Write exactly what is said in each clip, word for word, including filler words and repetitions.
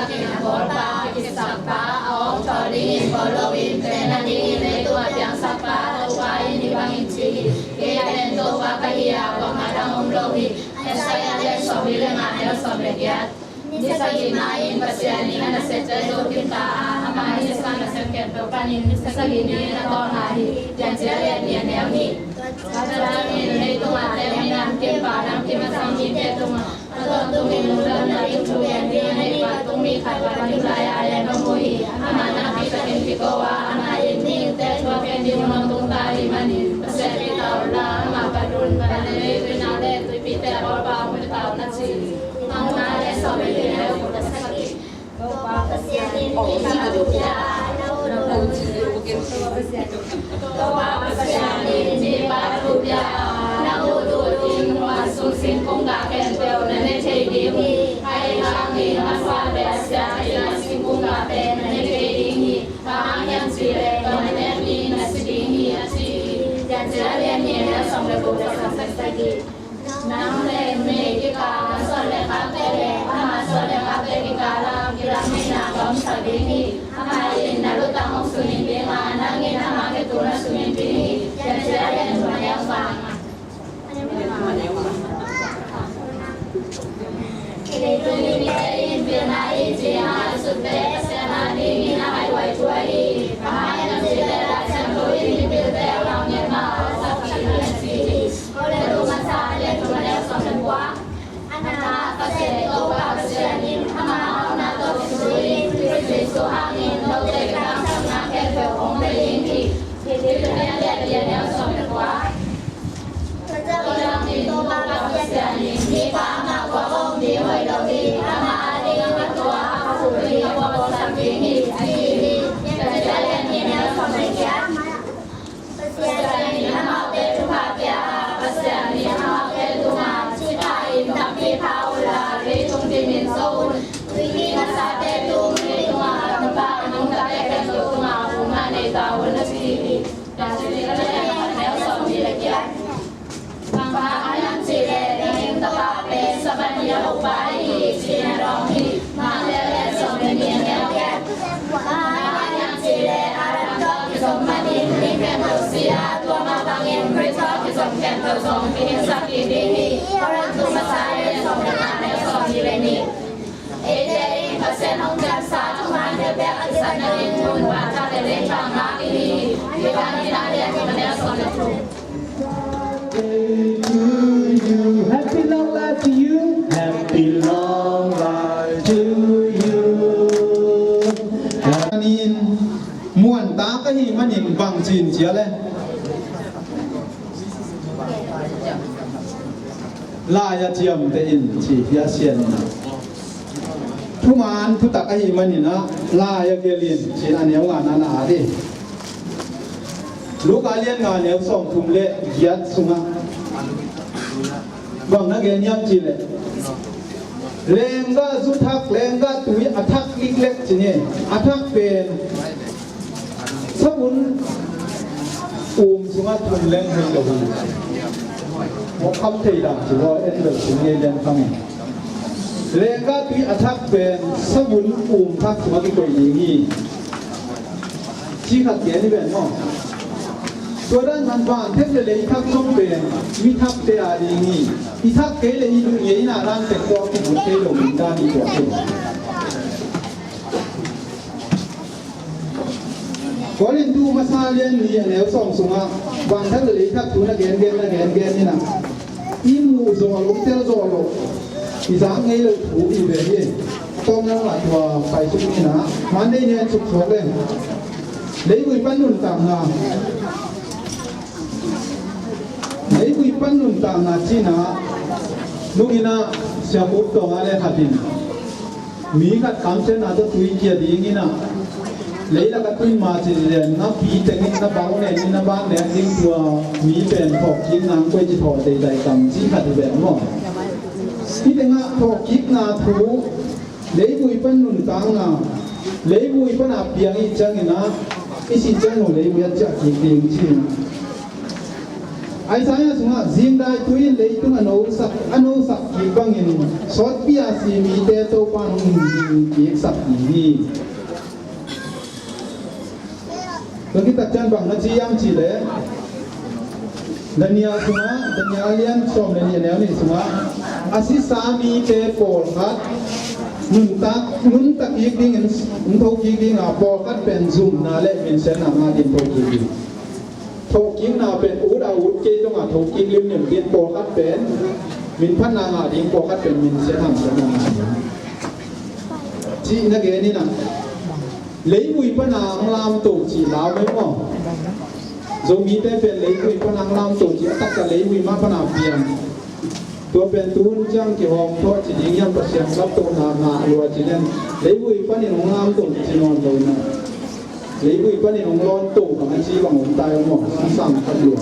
A bawlpa, a kisakpa, a awngthawl dingin bawl loin pen a dingin leitung a piangsakpa Topa in hih bangin ci hi: Kei pen Topa ka hi a, bangmah dang om lo hi. Isaiah lian sawmli le nga, neu sawm le giat. Ni sagihna-in Pasian in a nasemte zo khin ta a, amah in a sa nasem khempeuh panin ni sagih ni-in a tawlnga hi. Piancil lian nih, a neu nih. Tua ciangin leitung a teng minam kim, pau dang kim a sang mite tungah a tawntungin lungdamna ding thugen ding a nei vantung mi khat va ding lai-a leng ka mu hi. Amah nakpi takin kiko a, amah in mihingte thuak khia ding hun hong tung ta ahih manin Pasian pi ta unla, amah pat un. Vanleng leitui na le tuipite a bawlpa hong pi ta un, a ci hi. Mangmuhna lian sawm le li, neu guk le sagih. Topa Pasian in mipa thu pia a, na ut uh ding, Topa Pasian in mipa thu pia a, na ut uh ding mual sung singkung gah khempeuh na ne thei ding hi. Ahih hangin a fate a siate in a singkung gah pen na ne thei ding hi. Bang hang hiam cih leh tua na nek mi in na si ding hi, a ci hi. Piancil lian nih, neu sawm le guk, neu sawm le sagih. Nang le numei kikal a suan le khakte le ama suan le khakte kikal a kilamneihna ka omsak ding hi. Amah in na lutang hong sunin ding a, nang in ama khe tung na sunin ding hi. Piancil lian thum, neu nga. Leitung mite in pilna i cih a ngaihsutte Pasian a dingin a ngaihhuai thu ahi hi. Bang hang hiam cih leh Lai Siangtho in mipilte a lawng ngiat mah a awlsak hi, a ci hi. Korintu masa lian thum, neu sawm le kua. A na, Pasian, Topa Pasian in ama hauhna tawh kizui-in Khrih Jesuh hangin note kitangsapna khempeuh hong pia ding hi. Filipi lian nih, neu sawm le kua. Tua ciangin Topa Pasian in mipa amah guak a om ding hoih lo hi. Amah ading a tua a khut hi, a guak a sak ding hi, a ci hi. Tua ciangin, neu sawm le giat. Pasian in amaute thupha pia a, Pasian in amaute tungah cihpha in tampi pha unla, leitung dimin zo un. Tuipi ngasate tung, leitungah a gamta a nungtate khempeuh tungah upna nei ta un, a ci hi. Tua ciangin, neu sawmnih le giat. Bang hang hiam cih leh mihing Tapa pen Sabbath ni a ukpa ahi hi, ci-in a dawng hi. Mark lian sawm le nih, neu giat. Bang hang hiam cih leh Adam tawh kizom manin mi khempeuh si a, tua mah bangin Khrih tawh kizom khempeuh zong kihingsak kik ding hi. Korintu masa lian sawm le nga, neu sawmnih le nih. Eite in Pasian hong ciamsa thuman khempeuh a kisap nading hun vantung le leitang ngak i hi hi. Hih bangin a lian thum, neu sawm le thum. Happy long life to you. Happy long life to you. Muan tak ahih manin bang ci-in ci a le? Lai-ah ciamteh in ci hi a, Sian in ah. Thuman thutak ahih manin ah lai-ah gelh in ci-in a neu ngana na at hi. Luka lian nga neu sawmthum le giat sungah bang na gen hiam cih leh, lenggah zu thak, lenggah tui a thak liklek ci ni, a thak pen sabun um sungah thum leng hei lo hi. Mawk kham thei dang ci lo, en lo ci ngei lian kham hi. Lenggah tui a thak pen sabun um thak sungah kikoih ding hi. Ci khat gen hi ven maw. Tua dan man vanthek le leithak zong pen mi thakte a ding hi. I thak kei le i luh ngei na dan tek tawh kibut kei lo ding dan hi tua hi. Korintu masa lian nih a neu sawm sungah vanthak le leithak thu na gengen, na gengen in ah, i muh zawh loh, i tel zawh loh, i zak ngei loh thu i ve hi. Tawng nang ah tua paisuk in ah, Monday ni a suk suak leng. Leivui pan nuntakna. Leivui pan nuntakna ci-in ah, nung in ah Sia Khup Tawng a le khat in mi khat kamsiatna tawh tui kia ding in ah, leilak a tui ma cin lian na pi teng in na bau nen in na ban nen ding tua mi pen thawhkikna hong koih ci thawh teitei kam ci khat hi ven maw. Hih tengah thawhkikna thu, leivui pan nuntakna, leivui pan a piang i ciangin ah, i sih ciang lo leivui a ciah kik ding ci. Isaiah sungah, zingdai tui in leitung a no Sak, a nosak kik bangin sawtpi a si mite Topa in hong hing kiksak ding hi. Tua khit tak ciang bang na ci hiam cih leh, Daniel sungah, Daniel a lian sawm le nih, a neu nih sungah a sisa mite pawlkhat nuntak, nuntak kik dingin hong thokik ding a, pawlkhat pen zumna le minsiatna ngah dingin thokik ding. Thokikna pen ut a ut kei zongin thokik limlim ding, pawlkhat pen minphatna ngah ding, pawlkhat pen minsiat hamsiatna ngah ding. Cih na gen in ah, leivui pan a hong lamto cih lau mai maw? Zomite pen leivui pan a hong lamto cih, a taktak leivui mah pan a piang. Tua pen tu hun ciang kihawm thawh ci ding hiam, Pasian laptohna ngah lua ci nen, leivui panin hong lamto ci nawn lo na. Leivui panin hong lawnto bang a ci bang om ta hi maw, sang khat lua.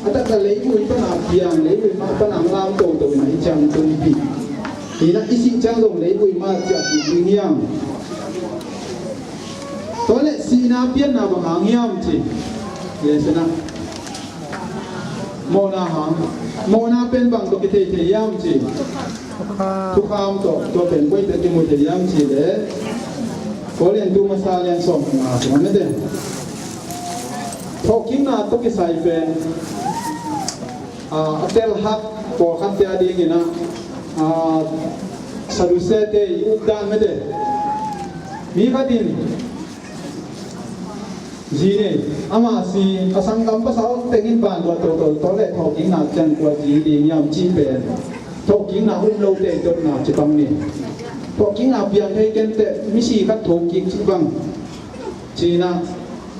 A taktak leivui pan a piang, leivui mah pan a hong lamto to in ah, hih ciang tumpi. Hi in ah, i sih ciang zong leivui mah ciah kik ding hiam? Tua leh sihna pianna bang hang hiam ci. Yes, na. Mawhna hang. Mawhna pen bang tawh kithei thei hiam ci. Thukham tawh, tua pen koi tawh kimu thei hiam cih leh, Korin tu masa lian sawm le nga sungah mete. Thawhkikna tawh kisai pen, a, a telhak pawlkhatte a dingin ah, a, Sadusete i updan mete. Mi khat in, zi nei, ama si, a sanggam pasal teng in ban tua toto, tua leh thawhkikna ciang kua zi ding hiam cih pen, thawhkikna um lote i dotna ci bang ni. Thawhkikna piang thei kenteh, misi khat thokik ci bang. Ci in ah,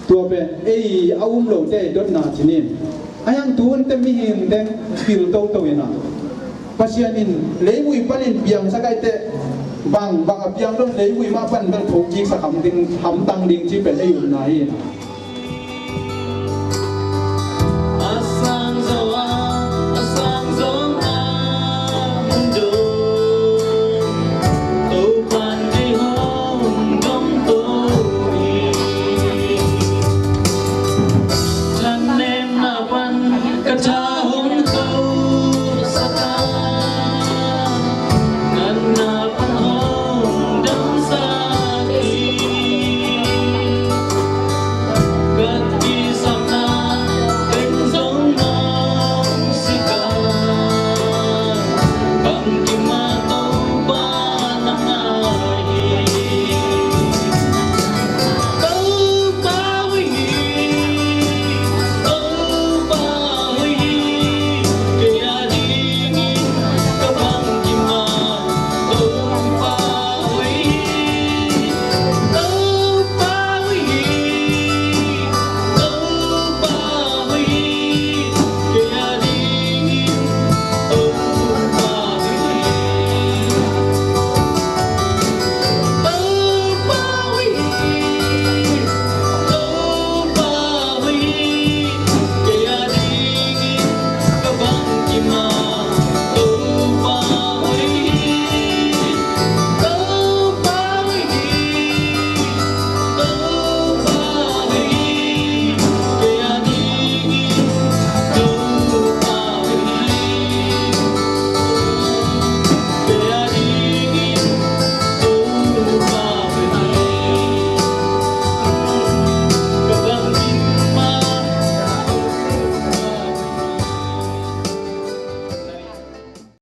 tua pen ei a um lote i dotna ci ni. A hiang tu hun teh mihing teng pil toto in ah, Pasian in leivui panin piangsak ahih teh, bang, bang a piang dong leivui mah pan bel thokiksak ham ding, hamtang ding cih pen ei upna hi.